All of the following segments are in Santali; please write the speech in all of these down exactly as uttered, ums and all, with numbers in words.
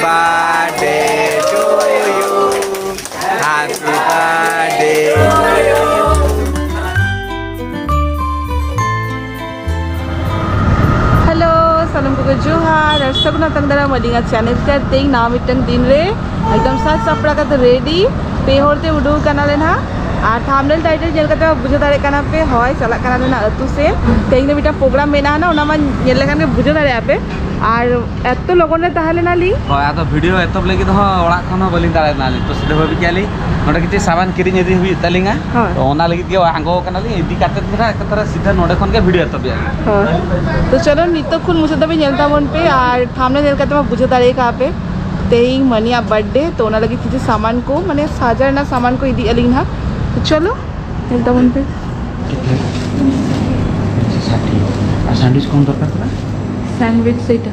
Birthday to you. Happy birthday to you. Hello, ᱥᱟᱱᱟᱢ ᱠᱚᱜᱮ ᱡᱚᱦᱟᱨ ᱟᱨ ᱥᱟᱹᱜᱩᱱ ᱟᱛᱟᱝ ᱫᱟᱨᱟᱢ ᱟᱹᱞᱤᱧᱟᱜ ᱪᱮᱱᱮᱞ ᱛᱮ᱾ ᱛᱮᱦᱮᱧ ᱱᱟᱣᱟ ᱢᱤᱫᱴᱟᱝ ᱫᱤᱱ ᱨᱮ ᱮᱠᱫᱚᱢ ᱥᱟᱡᱽ ᱥᱟᱯᱲᱟᱣ ᱠᱟᱛᱮ ᱨᱮᱰᱤ ᱯᱮ ᱦᱚᱲ ᱛᱮ ᱩᱰᱩᱠ ᱠᱟᱱᱟᱞᱮ ᱱᱟᱦᱟᱜ᱾ ᱟᱨ ᱛᱷᱟᱢᱵᱱᱮᱞ ᱴᱟᱭᱴᱮᱞ ᱧᱮᱞ ᱠᱟᱛᱮ ᱢᱟ ᱵᱩᱡᱷᱟᱹᱣ ᱫᱟᱲᱮᱭᱟᱜ ᱠᱟᱱᱟ ᱯᱮ, ᱦᱳᱭ, ᱪᱟᱞᱟᱜ ᱠᱟᱱᱟᱞᱮ ᱱᱟᱦᱟᱜ ᱟᱹᱛᱩ ᱥᱮᱫ᱾ ᱛᱮᱦᱮᱧ ᱫᱚ ᱢᱤᱫᱴᱟᱝ ᱯᱨᱳᱜᱨᱟᱢ ᱢᱮᱱᱟᱜᱼᱟ ᱱᱟᱦᱟᱜ, ᱚᱱᱟ ᱢᱟ ᱧᱮᱞ ᱞᱮᱠᱷᱟᱱ ᱜᱮ ᱵᱩᱡᱷᱟᱹᱣ ᱫᱟᱲᱮᱭᱟᱜᱼᱟ ᱯᱮ᱾ ᱟᱨ ᱮᱛᱚ ᱞᱚᱜᱚᱱ ᱨᱮ ᱛᱟᱦᱮᱸ ᱞᱮᱱᱟᱞᱤᱧ᱾ ᱦᱳᱭ, ᱟᱫᱚ ᱵᱷᱤᱰᱤᱭᱳ ᱮᱛᱚᱦᱚᱵ ᱞᱟᱹᱜᱤᱫ ᱦᱚᱸ ᱚᱲᱟᱜ ᱠᱷᱚᱱ ᱦᱚᱸ ᱵᱟᱹᱞᱤᱧ ᱫᱟᱲᱮᱭᱟᱫᱟ᱾ ᱱᱤᱛᱚᱜ ᱥᱤᱫᱷᱟᱹ ᱵᱷᱟᱵᱤ ᱠᱮᱜᱼᱟ ᱞᱤᱧ ᱱᱚᱰᱮ ᱠᱤᱪᱷᱩ ᱥᱟᱢᱟᱱ ᱠᱤᱨᱤᱧ ᱤᱫᱤ ᱦᱩᱭᱩᱜ ᱛᱟᱹᱞᱤᱧᱟ᱾ ᱦᱳᱭ᱾ ᱛᱚ ᱚᱱᱟ ᱞᱟᱹᱜᱤᱫ ᱜᱮ ᱟᱬᱜᱚ ᱠᱟᱱᱟᱞᱤᱧ, ᱤᱫᱤ ᱠᱟᱛᱮ ᱜᱮ ᱱᱟᱦᱟᱜ ᱮᱠᱮᱱ ᱛᱚᱨᱟ ᱥᱤᱫᱷᱟᱹ ᱱᱚᱰᱮ ᱠᱷᱚᱱ ᱜᱮ ᱵᱷᱤᱰᱤᱭᱳ ᱮᱛᱚᱦᱚᱵ ᱮᱜᱼᱟ ᱞᱤᱧ᱾ ᱦᱳᱭ᱾ ᱛᱚ ᱪᱚᱞᱚ ᱱᱤᱛᱚᱜ ᱠᱷᱚᱱ ᱢᱩᱪᱟᱹᱫ ᱫᱷᱟᱹᱵᱤᱡ ᱧᱮᱞ ᱛᱟᱵᱚᱱ ᱯᱮ, ᱟᱨ ᱛᱷᱟᱢᱵᱱᱮᱞ ᱧᱮᱞ ᱠᱟᱛᱮ ᱢᱟ ᱵᱩᱡᱷᱟᱹᱣ ᱫᱟᱲᱮ ᱠᱟᱜᱼᱟ ᱯᱮ ᱛᱮᱦᱮᱧ ᱢᱟᱹᱱᱤᱭᱟᱜ ᱵᱟᱨᱛᱷᱰᱮ᱾ ᱛᱚ ᱚᱱᱟ ᱞᱟᱹᱜᱤᱫ ᱠᱤᱪᱷᱩ ᱥᱟᱢᱟᱱ ᱠᱚ, ᱢᱟᱱᱮ ᱥᱟᱡᱟᱣ ᱨᱮᱱᱟᱜ ᱥᱟᱢᱟᱱ ᱠᱚ ᱤᱫᱤ ᱟᱹᱞᱤᱧ ᱱᱟᱦᱟᱜ᱾ ᱛᱚ ᱪᱚᱞᱚ ᱧᱮᱞ ᱛᱟᱵᱚᱱ ᱯᱮ᱾ ᱟᱨ ᱥᱟᱱᱰᱩᱭᱤᱪ ᱠᱚ ᱫᱚᱨᱠᱟᱨ ᱠᱟᱱᱟ? ᱥᱟᱱᱰᱩᱭᱤᱪ ᱥᱮᱴᱟ᱾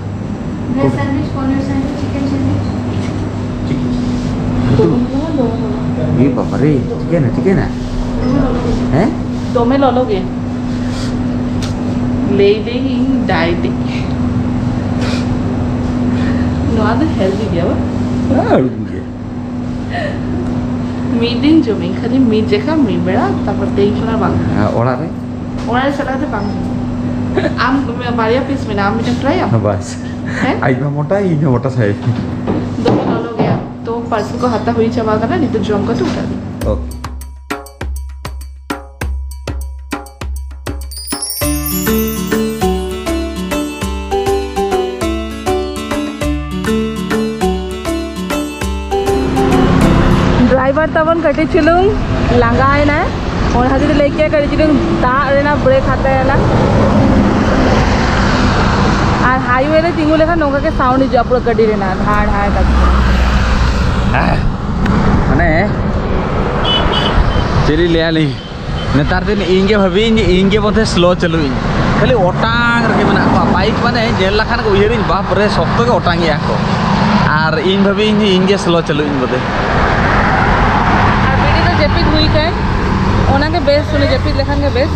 ᱵᱷᱮᱡᱽ ᱥᱟᱱᱰᱩᱭᱤᱪ, ᱯᱚᱱᱤᱨ ᱥᱟᱱᱰᱩᱭᱤᱪ, ᱪᱤᱠᱮᱱ ᱥᱟᱱᱰᱩᱭᱤᱪ᱾ ᱪᱤᱠᱮᱱ᱾ ᱫᱚᱢᱮ ᱞᱚᱞᱚ, ᱫᱚᱢᱮ ᱞᱚᱞᱚ᱾ ᱮ ᱵᱟᱵᱟ ᱨᱮ, ᱪᱤᱠᱟᱹᱭᱮᱱᱟ, ᱪᱤᱠᱟᱹᱭᱮᱱᱟ? ᱦᱮᱸ? ᱫᱚᱢᱮ ᱞᱚᱞᱚ ᱜᱮ᱾ ᱞᱟᱹᱭ ᱞᱟᱹᱭ ᱤᱧ ᱰᱟᱭᱮᱴ ᱤᱧ᱾ ᱱᱚᱣᱟ ᱫᱚ ᱦᱮᱞᱫᱤ ᱜᱮᱭᱟ ᱵᱟᱝ? ᱦᱮᱸ, ᱦᱮᱞᱫᱤ ᱜᱮᱭᱟ᱾ ᱢᱤᱫ ᱫᱤᱱ ᱡᱚᱢᱤᱧ, ᱠᱷᱟᱹᱞᱤ ᱢᱤᱫ ᱡᱮᱠᱷᱟ, ᱢᱤᱫ ᱵᱮᱲᱟ, ᱛᱟᱨᱯᱚᱨ ᱛᱮᱦᱮᱧ ᱠᱷᱚᱱᱟᱜ ᱵᱟᱝ᱾ ᱦᱮᱸ, ᱚᱲᱟᱜ ᱨᱮ? ᱚᱲᱟᱜ ᱨᱮ ᱪᱟᱞᱟᱣ ᱠᱟᱛᱮ ᱵᱟᱝ ᱡᱚᱢ᱾ ᱟᱢ ᱵᱟᱨᱭᱟ ᱯᱤᱥ ᱢᱮᱱᱟᱜᱼᱟ, ᱟᱢ ᱢᱤᱫᱴᱮᱱ ᱴᱨᱟᱭ ᱟᱢ᱾ ᱵᱟᱥ᱾ ᱦᱮᱸ? ᱟᱡ ᱢᱟ ᱢᱚᱴᱟ, ᱤᱧ ᱦᱚᱸ ᱢᱚᱴᱟ ᱥᱟᱭ᱾ ᱫᱚᱢᱮ ᱞᱚᱞᱚ ᱜᱮᱭᱟ᱾ ᱛᱚ, ᱯᱟᱨᱥᱮᱞ ᱠᱚ ᱦᱟᱛᱟᱣ ᱦᱩᱭ ᱪᱟᱵᱟ ᱟᱠᱟᱱᱟ, ᱱᱤᱛᱚᱜ ᱡᱚᱢ ᱠᱟᱛᱮ ᱩᱴᱷᱟᱹᱜ ᱟᱹᱞᱤᱧ᱾ ᱳᱠᱮ᱾ ᱰᱨᱟᱭᱵᱷᱟᱨ ᱛᱟᱵᱚᱱ ᱠᱟᱹᱴᱤᱡ ᱪᱩᱞᱩᱝ ᱞᱟᱸᱜᱟᱭᱮᱱᱟᱭ, ᱚᱱᱟ ᱠᱷᱟᱹᱛᱤᱨ ᱛᱮ ᱞᱟᱹᱭ ᱠᱮᱫ ᱠᱟᱹᱴᱤᱡ ᱪᱩᱞᱩᱝ ᱫᱟᱜ ᱨᱮᱱᱟᱜ ᱵᱨᱮᱠ ᱦᱟᱛᱟᱭᱟᱞᱟᱝ᱾ ᱟᱨ ᱦᱟᱭᱣᱮ ᱨᱮ ᱛᱤᱸᱜᱩ ᱞᱮᱠᱷᱟᱱ ᱱᱚᱝᱠᱟ ᱜᱮ ᱥᱟᱣᱩᱱᱰ ᱦᱤᱡᱩᱜᱼᱟ ᱯᱩᱨᱟᱹ ᱜᱟᱹᱰᱤ ᱨᱮᱱᱟᱜ, ᱫᱷᱟᱲ ᱫᱷᱟᱲ ᱠᱟᱛᱮ᱾ ᱢᱟᱱᱮ ᱪᱮᱫ ᱞᱤᱧ ᱞᱟᱹᱭᱟ ᱞᱤᱧ, ᱱᱮᱛᱟᱨ ᱫᱤᱱ ᱤᱧ ᱜᱮ ᱵᱷᱟᱹᱵᱤᱭᱟᱹᱧ ᱡᱮ ᱤᱧ ᱜᱮ ᱵᱚᱫᱷᱮ ᱥᱞᱳ ᱪᱟᱹᱞᱩᱭᱤᱧ, ᱠᱷᱟᱹᱞᱤ ᱚᱴᱟᱝ ᱨᱮᱜᱮ ᱢᱮᱱᱟᱜ ᱠᱚᱣᱟ᱾ ᱵᱟᱭᱤᱠ ᱢᱟᱱᱮ ᱧᱮᱞ ᱞᱮᱠᱷᱟᱱ ᱜᱮ ᱩᱭᱦᱟᱹᱨᱤᱧ, ᱵᱟᱯ ᱨᱮ, ᱥᱚᱠᱛᱚ ᱜᱮ ᱚᱴᱟᱝ ᱮᱭᱟ ᱠᱚ᱾ ᱟᱨ ᱤᱧ ᱵᱷᱟᱹᱵᱤᱭᱟᱹᱧ ᱡᱮ ᱤᱧ ᱜᱮ ᱥᱞᱳ ᱪᱟᱹᱞᱩᱭᱤᱧ ᱵᱚᱫᱷᱮ᱾ ᱟᱨ ᱵᱤᱴᱤ ᱫᱚ ᱡᱟᱹᱯᱤᱫ ᱦᱩᱭ ᱠᱟᱭ, ᱚᱱᱟ ᱜᱮ ᱵᱮᱥ, ᱩᱱᱤ ᱡᱟᱹᱯᱤᱫ ᱞᱮᱠᱷᱟᱱ ᱜᱮ ᱵᱮᱥ᱾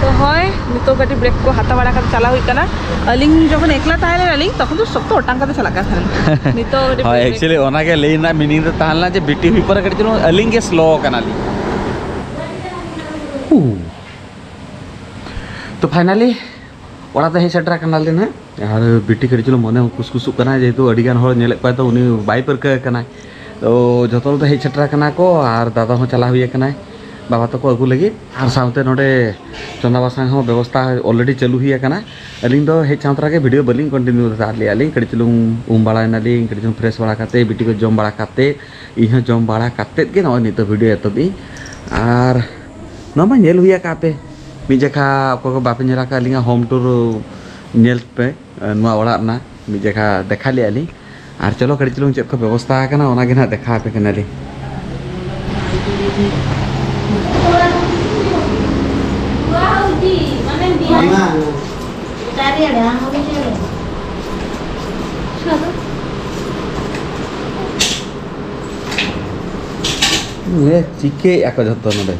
ᱛᱚ ᱦᱳᱭ, ᱱᱤᱛᱚᱜ ᱠᱟᱹᱴᱤᱡ ᱵᱨᱮᱠ ᱠᱚ ᱦᱟᱛᱟᱣ ᱵᱟᱲᱟ ᱠᱟᱛᱮ ᱪᱟᱞᱟᱣ ᱦᱩᱭᱩᱜ ᱠᱟᱱᱟ᱾ ᱟᱹᱞᱤᱧ ᱡᱚᱠᱷᱚᱱ ᱮᱠᱞᱟ ᱛᱟᱦᱮᱸ ᱞᱮᱱᱟᱞᱤᱧ, ᱛᱚᱠᱷᱚᱱ ᱫᱚ ᱥᱚᱠᱛᱚ ᱚᱴᱟᱝ ᱠᱟᱛᱮ ᱪᱟᱞᱟᱜ ᱠᱟᱱ ᱛᱟᱦᱮᱱᱟ᱾ ᱱᱤᱛᱚᱜ ᱠᱟᱹᱴᱤᱡ ᱦᱳᱭ, ᱵᱨᱮᱠ᱾ Actually ᱚᱱᱟᱜᱮ ᱞᱟᱹᱭ ᱨᱮᱱᱟᱜ meaning ᱫᱚ ᱛᱟᱦᱮᱸ ᱞᱮᱱᱟ ᱡᱮ ᱵᱤᱴᱤ ᱦᱩᱭ ᱯᱚᱨᱮ ᱠᱟᱹᱴᱤᱡ ᱪᱩᱞᱩᱝ ᱟᱹᱞᱤᱧ ᱜᱮ ᱥᱞᱳ ᱠᱟᱱᱟᱞᱤᱧ᱾ ᱛᱚ finally ᱚᱲᱟᱜ ᱛᱮ ᱦᱮᱡ ᱥᱮᱴᱮᱨ ᱟᱠᱟᱱᱟᱞᱮ ᱱᱟᱦᱟᱜ᱾ ᱟᱨ ᱵᱤᱴᱤ ᱠᱟᱹᱴᱤᱡ ᱪᱩᱞᱩᱝ ᱢᱚᱱᱮ ᱦᱚᱸ ᱠᱩᱥᱠᱩᱥᱚᱜ ᱠᱟᱱᱟ, ᱡᱮᱦᱮᱛᱩ ᱟᱹᱰᱤᱜᱟᱱ ᱦᱚᱲ ᱧᱮᱞᱮᱫ ᱠᱚᱣᱟ, ᱛᱚ ᱩᱱᱤ ᱵᱟᱭ ᱯᱟᱹᱨᱠᱟᱹ ᱟᱠᱟᱱᱟᱭ᱾ ᱛᱚ ᱡᱷᱚᱛᱚ ᱦᱚᱲ ᱫᱚ ᱦᱮᱡ ᱥᱮᱴᱮᱨ ᱟᱠᱟᱱᱟ ᱠᱚ, ᱟᱨ ᱫᱟᱫᱟ ᱦᱚᱸ ᱪᱟᱞᱟᱣ ᱦᱩᱭ ᱟᱠᱟᱱᱟᱭ ᱵᱟᱵᱟ ᱛᱟᱠᱚ ᱟᱹᱜᱩ ᱞᱟᱹᱜᱤᱫ᱾ ᱟᱨ ᱥᱟᱶᱛᱮ ᱱᱚᱰᱮ ᱪᱚᱸᱫᱟ ᱵᱟᱥᱟᱝ ᱦᱚᱸ ᱵᱮᱵᱚᱥᱛᱷᱟ already ᱪᱟᱹᱞᱩ ᱦᱩᱭ ᱟᱠᱟᱱᱟ᱾ ᱟᱹᱞᱤᱧ ᱫᱚ ᱦᱮᱡ ᱥᱟᱶ ᱛᱚᱨᱟ ᱜᱮ ᱵᱷᱤᱰᱤᱭᱳ ᱵᱟᱹᱞᱤᱧ continue ᱫᱟᱲᱮᱭᱟᱜ ᱞᱮᱭᱟ ᱞᱤᱧ᱾ ᱠᱟᱹᱴᱤᱡ ᱪᱩᱞᱩᱝ ᱩᱢ ᱵᱟᱲᱟᱭᱮᱱᱟᱞᱤᱧ, ᱠᱟᱹᱴᱤᱡ ᱪᱩᱞᱩᱝ ᱯᱷᱨᱮᱥ ᱵᱟᱲᱟ ᱠᱟᱛᱮ, ᱵᱤᱴᱤ ᱠᱚ ᱡᱚᱢ ᱵᱟᱲᱟ ᱠᱟᱛᱮ, ᱤᱧ ᱦᱚᱸ ᱡᱚᱢ ᱵᱟᱲᱟ ᱠᱟᱛᱮ ᱜᱮ ᱱᱚᱜᱼᱚᱭ ᱱᱤᱛᱚᱜ ᱵᱷᱤᱰᱤᱭᱳ ᱮᱛᱚᱦᱚᱵ ᱤᱧ᱾ ᱟᱨ ᱱᱚᱣᱟ ᱢᱟ ᱧᱮᱞ ᱦᱩᱭ ᱟᱠᱟᱫ ᱯᱮ, ᱢᱤᱫ ᱡᱮᱠᱷᱟ ᱚᱠᱚᱭ ᱠᱚ ᱵᱟᱯᱮ ᱧᱮᱞ ᱟᱠᱟᱫ ᱞᱤᱧᱟ, home tour ᱧᱮᱞ ᱯᱮ᱾ ᱱᱚᱣᱟ ᱚᱲᱟᱜ ᱨᱮᱱᱟᱜ ᱢᱤᱫ ᱡᱟᱭᱜᱟ ᱫᱮᱠᱷᱟ ᱞᱮᱜᱼᱟ ᱞᱤᱧ᱾ ᱟᱨ ᱪᱚᱞᱚ ᱠᱟᱹᱴᱤᱡ ᱪᱩᱞᱩᱝ ᱪᱮᱫ ᱠᱚ ᱵᱮᱵᱚᱥᱛᱷᱟ ᱟᱠᱟᱱᱟ, ᱚᱱᱟ ᱜᱮ ᱱᱟᱦᱟᱜ ᱫᱮᱠᱷᱟᱣ ᱟᱯᱮ ᱠᱟᱱᱟᱞᱤᱧ᱾ ᱪᱤᱠᱟᱹᱭᱮᱫᱼᱟ ᱠᱚ ᱡᱷᱚᱛᱚ ᱱᱚᱰᱮ?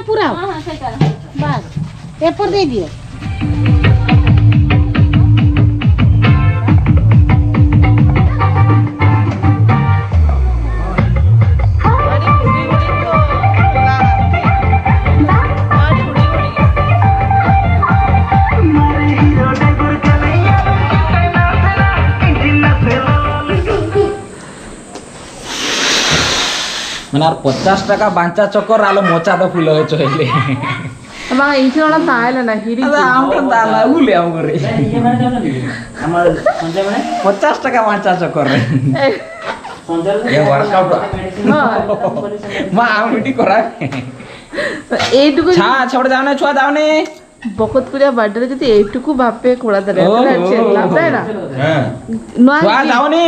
पूरा। बस, पेपर दे दियो। ᱢᱟᱱᱮ ᱟᱨ ᱯᱚᱧᱪᱟᱥ ᱴᱟᱠᱟ ᱵᱟᱧᱪᱟᱣ ᱪᱚᱠᱚᱨ ᱟᱞᱚ ᱢᱚᱪᱟ ᱫᱚ ᱯᱷᱩᱞᱟᱹᱣ ᱦᱚᱪᱚᱭ ᱞᱮ᱾ ᱵᱟᱝ, ᱤᱧ ᱴᱷᱮᱱ ᱚᱱᱟ ᱛᱟᱦᱮᱸ ᱞᱮᱱᱟ, ᱦᱤᱲᱤᱧ ᱟᱫᱚ ᱠᱤᱫᱟᱹᱧ᱾ ᱟᱢ ᱴᱷᱮᱱ ᱫᱚ ᱟᱞᱚ ᱟᱹᱜᱩ ᱞᱮ ᱟᱢ ᱠᱚᱨᱮ᱾ ᱯᱚᱧᱪᱟᱥ ᱴᱟᱠᱟ ᱵᱟᱧᱪᱟᱣ ᱪᱚᱠᱚᱨ ᱨᱮ᱾ ᱮ᱾ ᱮ, workout ᱦᱳᱭ᱾ ᱢᱟ, ᱟᱢ ᱢᱤᱫᱴᱤᱡ ᱠᱚᱨᱟᱣ ᱢᱮ᱾ ᱮᱭᱴᱩᱠᱩ ᱪᱷᱟ, ᱪᱷᱚᱲ ᱡᱟᱣᱱᱮ, ᱪᱷᱩᱣᱟ ᱡᱟᱣᱱᱮ᱾ ᱵᱚᱠᱚᱛ ᱠᱩᱲᱤᱭᱟᱜ ᱵᱟᱨᱛᱷᱰᱮ ᱨᱮ ᱡᱩᱫᱤ ᱮᱭᱴᱩᱠᱩ ᱵᱟᱯᱮ ᱠᱚᱨᱟᱣ ᱫᱟᱲᱮᱭᱟᱜᱼᱟ, ᱳ, ᱛᱟᱦᱞᱮ ᱟᱨ ᱪᱮᱫ ᱳ, ᱞᱟᱵᱷ ᱳ᱾ ᱛᱟᱦᱮᱱᱟ? ᱦᱮᱸ᱾ ᱱᱚᱣᱟ ᱪᱷᱩᱣᱟ ᱜᱮ ᱡᱟᱣᱱᱮ᱾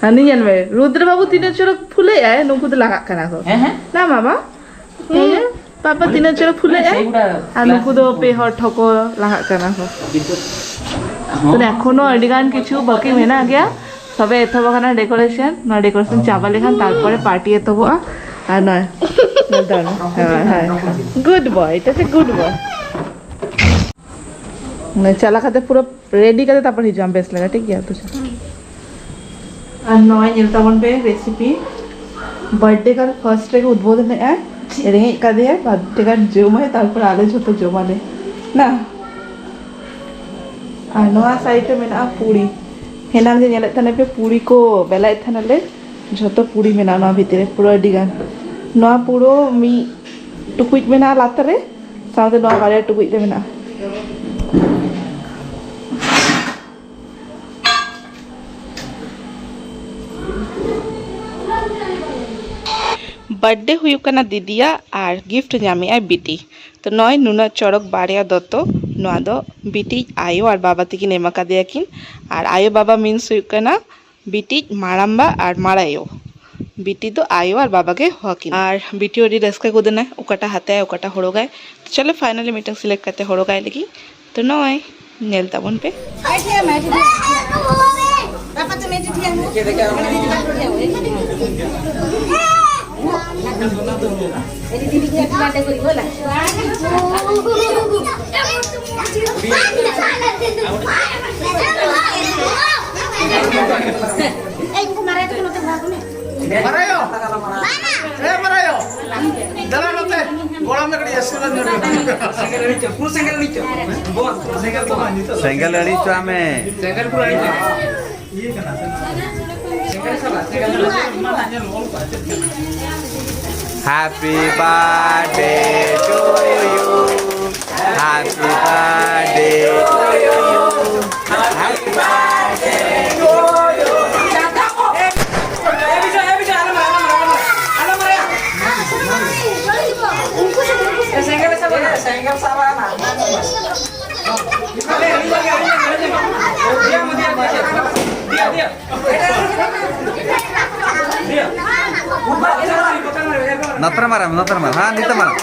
ᱦᱟᱹᱱᱤ ᱧᱮᱞ ᱢᱮ, ᱨᱩᱫᱨᱚ ᱵᱟᱹᱵᱩ ᱛᱤᱱᱟᱹᱜ ᱪᱚᱨᱚᱠ ᱯᱷᱩᱞᱟᱹᱭᱮᱜᱼᱟᱭ, ᱱᱩᱠᱩ ᱫᱚ ᱞᱟᱸᱜᱟᱜ ᱠᱟᱱᱟ ᱠᱚ᱾ ᱦᱮᱸ, ᱦᱮᱸ᱾ ᱱᱟ ᱢᱟᱢᱟ᱾ ᱦᱮᱸ᱾ ᱦᱮᱸ᱾ ᱯᱟᱯᱟ ᱛᱤᱱᱟᱹᱜ ᱪᱚᱨᱚᱠ ᱯᱷᱩᱞᱟᱹᱜ ᱟᱭ᱾ ᱟᱨ ᱱᱩᱠᱩ ᱫᱚ ᱯᱮ ᱦᱚᱲ ᱴᱷᱚᱠᱚ ᱞᱟᱦᱟᱜ ᱠᱟᱱᱟ ᱠᱚ᱾ ᱛᱚ ᱮᱠᱷᱚᱱᱳ ᱟᱹᱰᱤ ᱜᱟᱱ ᱠᱤᱪᱷᱩ ᱵᱟᱹᱠᱤ ᱢᱮᱱᱟᱜ ᱜᱮᱭᱟ, ᱛᱚᱵᱮ ᱮᱛᱚᱦᱚᱵ ᱟᱠᱟᱱᱟ ᱰᱮᱠᱳᱨᱮᱥᱚᱱ᱾ ᱱᱚᱣᱟ ᱰᱮᱠᱳᱨᱮᱥᱚᱱ ᱪᱟᱵᱟ ᱞᱮᱠᱷᱟᱱ ᱛᱟᱨᱯᱚᱨᱮ ᱯᱟᱨᱴᱤ ᱮᱛᱚᱦᱚᱵᱚᱜᱼᱟ᱾ ᱟᱨ ᱱᱚᱜᱼᱚᱭ ᱧᱮᱞ ᱛᱟᱵᱚᱱ ᱢᱮ᱾ ᱦᱳᱭ, ᱦᱳᱭ᱾ Good boy, ᱤᱴ ᱤᱡ ᱮ ᱜᱩᱰ ᱵᱚᱭ᱾ ᱢᱟᱱᱮ ᱪᱟᱞᱟᱣ ᱠᱟᱛᱮ ᱯᱩᱨᱟᱹ ᱨᱮᱰᱤ ᱠᱟᱛᱮ ᱛᱟᱨᱯᱚᱨ ᱦᱤᱡᱩᱜ ᱟᱢ, ᱵᱮᱥ ᱞᱮᱠᱟ, ᱴᱷᱤᱠ ᱜᱮᱭᱟ? ᱛᱚ ᱪᱚ᱾ ᱟᱨ ᱱᱚᱜᱼᱚᱭ ᱧᱮᱞ ᱛᱟᱵᱚᱱ ᱯᱮ ᱨᱮᱥᱤᱯᱤ᱾ ᱵᱟᱨᱛᱷᱰᱮ ᱜᱟᱨᱞ ᱯᱷᱟᱨᱥᱴ ᱨᱮᱜᱮ ᱩᱫᱵᱳᱫᱷᱚᱱ ᱮᱫᱟᱭ, ᱨᱮᱸᱜᱮᱡ ᱠᱟᱫᱮᱭᱟ, ᱵᱟᱨᱛᱷᱰᱮ ᱜᱟᱨᱞ ᱡᱚᱢᱟᱭ, ᱛᱟᱨᱯᱚᱨ ᱟᱞᱮ ᱡᱷᱚᱛᱚ ᱡᱚᱢᱟᱞᱮ ᱱᱟ᱾ ᱟᱨ ᱱᱚᱣᱟ ᱥᱟᱭᱤᱰ ᱨᱮ ᱢᱮᱱᱟᱜᱼᱟ ᱯᱩᱲᱤ᱾ ᱦᱮᱱᱟᱝ ᱡᱮ ᱧᱮᱞᱮᱫ ᱛᱟᱦᱮᱱᱟ ᱯᱮ ᱯᱩᱲᱤ ᱠᱚ ᱵᱮᱞᱟᱭᱮᱫ ᱛᱟᱦᱮᱱᱟᱞᱮ, ᱡᱷᱚᱛᱚ ᱯᱩᱲᱤ ᱢᱮᱱᱟᱜᱼᱟ ᱱᱚᱣᱟ ᱵᱷᱤᱛᱤᱨ ᱨᱮ, ᱯᱩᱨᱟᱹ ᱟᱹᱰᱤ ᱜᱟᱱ᱾ ᱱᱚᱣᱟ ᱯᱩᱨᱟᱹ ᱢᱤᱫ ᱴᱩᱠᱩᱡ ᱢᱮᱱᱟᱜᱼᱟ ᱞᱟᱛᱟᱨ ᱨᱮ, ᱥᱟᱶᱛᱮ ᱱᱚᱣᱟ ᱵᱟᱨᱭᱟ ᱴᱩᱠᱩᱡ ᱨᱮ ᱢᱮᱱᱟᱜᱼᱟ᱾ ᱵᱟᱨᱛᱷᱰᱮ ᱦᱩᱭᱩᱜ ᱠᱟᱱᱟ ᱫᱤᱫᱤᱭᱟᱜ ᱟᱨ ᱜᱤᱯᱷᱴ ᱧᱟᱢᱮᱜᱼᱟᱭ ᱵᱤᱴᱤ᱾ ᱛᱚ ᱱᱚᱜᱼᱚᱭ ᱱᱩᱱᱟᱹᱜ ᱪᱚᱨᱚᱠ ᱵᱟᱨᱭᱟ ᱫᱚᱛᱚ, ᱱᱚᱣᱟ ᱫᱚ ᱵᱤᱴᱤ ᱟᱭᱳ ᱟᱨ ᱵᱟᱵᱟ ᱛᱟᱹᱠᱤᱱ ᱮᱢ ᱟᱠᱟᱫᱮᱭᱟ ᱠᱤᱱ᱾ ᱟᱨ ᱟᱭᱳ ᱵᱟᱵᱟ ᱢᱤᱱᱥ ᱦᱩᱭᱩᱜ ᱠᱟᱱᱟ ᱵᱤᱴᱤᱡ ᱢᱟᱨᱟᱢᱵᱟ ᱟᱨ ᱢᱟᱨᱟᱭᱳ᱾ ᱵᱤᱴᱤ ᱫᱚ ᱟᱭᱳ ᱟᱨ ᱵᱟᱵᱟ ᱜᱮ ᱦᱚᱦᱚ ᱠᱤᱱᱟ᱾ ᱟᱨ ᱵᱤᱴᱤ ᱟᱹᱰᱤ ᱨᱟᱹᱥᱠᱟᱹ ᱜᱚᱫ ᱮᱱᱟᱭ, ᱚᱠᱟᱴᱟᱜ ᱦᱟᱛᱟᱭᱟ, ᱚᱠᱟᱴᱟᱜ ᱦᱚᱨᱚᱜᱟᱭ᱾ ᱪᱚᱞᱚ finally ᱢᱤᱫᱴᱟᱝ select ᱠᱟᱛᱮ ᱦᱚᱨᱚᱜᱟᱭ ᱞᱟᱹᱜᱤᱫ᱾ ᱛᱚ ᱱᱚᱜᱼᱚᱭ ᱧᱮᱞ ᱛᱟᱵᱚᱱ ᱯᱮ᱾ बैठ गया, बैठ गया। पापा तो बैठ गया। ᱢᱟᱨᱟᱭᱳ! ᱮ ᱢᱟᱨᱟᱭᱳ! ᱫᱮᱞᱟ ᱱᱚᱛᱮ, ᱜᱚᱲᱟᱢ ᱫᱚ ᱠᱟᱹᱴᱤᱡ ᱮᱥᱮᱞ ᱧᱚᱜ ᱨᱮ᱾ ᱥᱮᱸᱜᱮᱞ ᱟᱹᱲᱤᱡ ᱪᱚ, ᱯᱩᱨᱟᱹ ᱥᱮᱸᱜᱮᱞ ᱟᱹᱲᱤᱡ ᱪᱚ᱾ ᱵᱚᱞ, ᱯᱩᱨᱟᱹ ᱥᱮᱸᱜᱮᱞ ᱫᱚ ᱵᱟᱝ, ᱱᱤᱛᱚᱜ ᱫᱚ᱾ ᱥᱮᱸᱜᱮᱞ ᱟᱹᱲᱤᱡ ᱪᱚ ᱟᱢᱮ᱾ ᱥᱮᱸᱜᱮᱞ ᱯᱩᱨᱟᱹ ᱟᱹᱲᱤᱡ ᱪᱚ᱾ ᱥᱮᱸᱜᱮᱞ ᱥᱟᱵᱟ, ᱥᱮᱸᱜᱮᱞ ᱥᱟᱵᱟ᱾ Happy birthday to you. Happy birthday to you. Happy birthday to you. ᱱᱚᱛᱨᱟ ᱢᱟᱨᱟᱢ, ᱱᱚᱛᱨᱟ ᱢᱟᱨᱟᱢ, ᱦᱮᱸ, ᱱᱤᱛᱚᱜ ᱢᱟᱨᱟᱢ᱾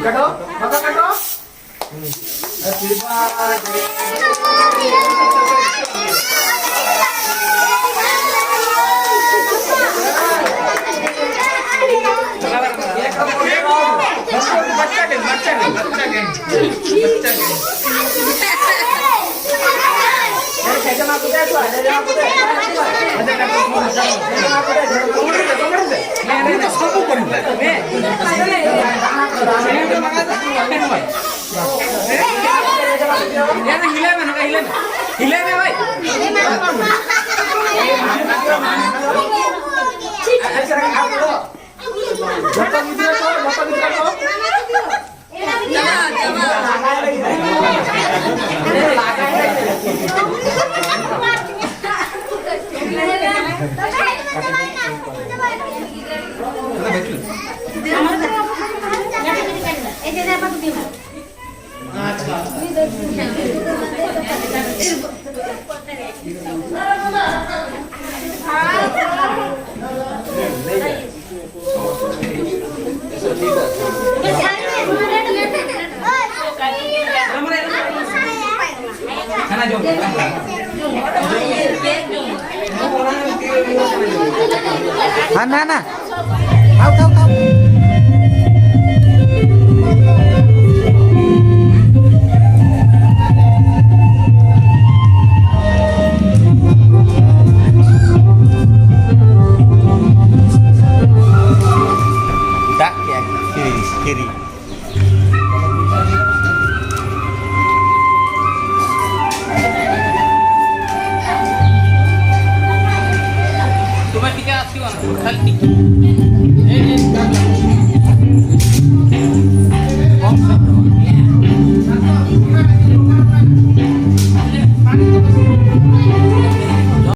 ᱠᱟᱴᱚ, ᱠᱟᱴᱚ, ᱠᱟᱴᱚ᱾ Happy birthday. ᱦᱤᱞᱟᱹᱭ ᱢᱮ, ᱱᱚᱰᱮ ᱦᱤᱞᱟᱹᱭ ᱢᱮ᱾ ᱦᱤᱞᱟᱹᱭ ᱢᱮ ᱵᱷᱟᱭ᱾ ᱡᱚᱛᱚ ᱜᱤᱫᱽᱨᱟᱹ ᱠᱚ, ᱡᱚᱛᱚ ᱜᱤᱫᱽᱨᱟᱹ ᱠᱚ᱾ ᱦᱟᱱᱟ, ᱦᱟᱱᱟ᱾ Out, out.